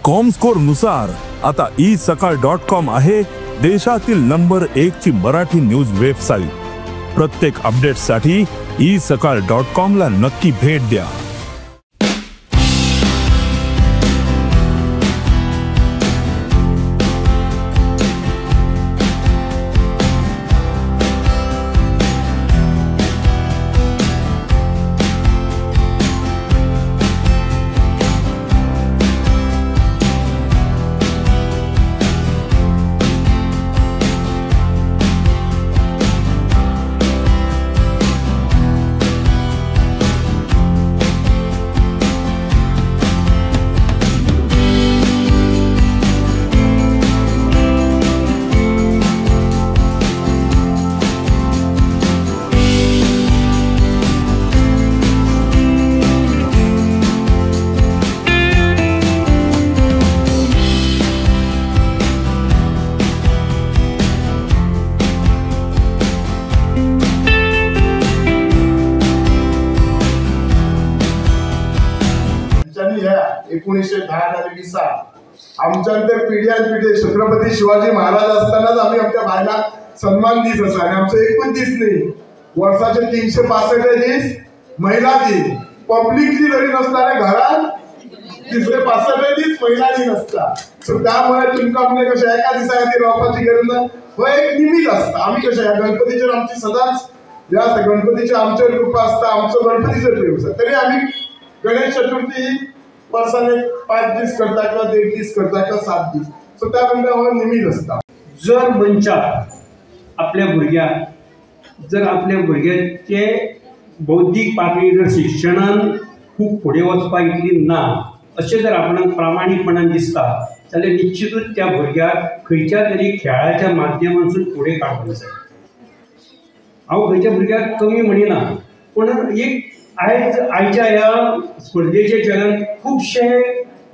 Comscore नुसार आता esakal.com आहे देशातील नंबर 1 ची मराठी न्यूज वेबसाईट। प्रत्येक अपडेटसाठी esakal.com ला नक्की भेट द्या। एकोणीसशे 10 आणि 20 आमच्या पिढ्यान पिढी छत्रपती शिवाजी महाराज असतानाच आम्ही आमच्या बायलांक सन्मान दीत आसा आनी आमचो एकूच दीस न्ही, वर्साचे 365 दीस महिला दिन पब्लिकली जरी नासता घरात 365 दीस महिला दिन आसता। सो त्यामुळे तुमकां म्हणजे कशें एका दिसा खातीर रावपाची गरज ना, हो एक निमीत आसता। आमी कशें ह्या गणपतीचेर आमची सदांच हे आसता, गणपतीचेर आमचेर कृपा आसता, आमचो गणपतीचेर प्रेम आसता। तरी आमी गणेश चतुर्थी वर्सान एक 5 दीस करता किंवा 1.5 दीस करता किंवा 7 दीस, सो त्या प्रमाणे हो निमीत आसता। जर मनशाक आपल्या भुरग्याक जर आपल्या भुरग्याचे बौद्धीक पातळी जर शिक्षणान खूब फुडें वचपाक इतली ना अशें जर आपणाक प्रामाणीकपणान दिसता जाल्यार निश्चितूच त्या भुरग्याक खंयच्या तरी खेळाच्या माध्यमांतसून फुडें काडपाक जाय। हांव खंयच्या भुरग्याक कमी म्हणिना, पूण एक आयज आयच्या ह्या स्पर्धेच्या जगान खुबशे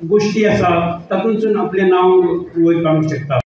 गोष्टी आसा तातूंतसून आपलें नांव वयर काडूंक शकता।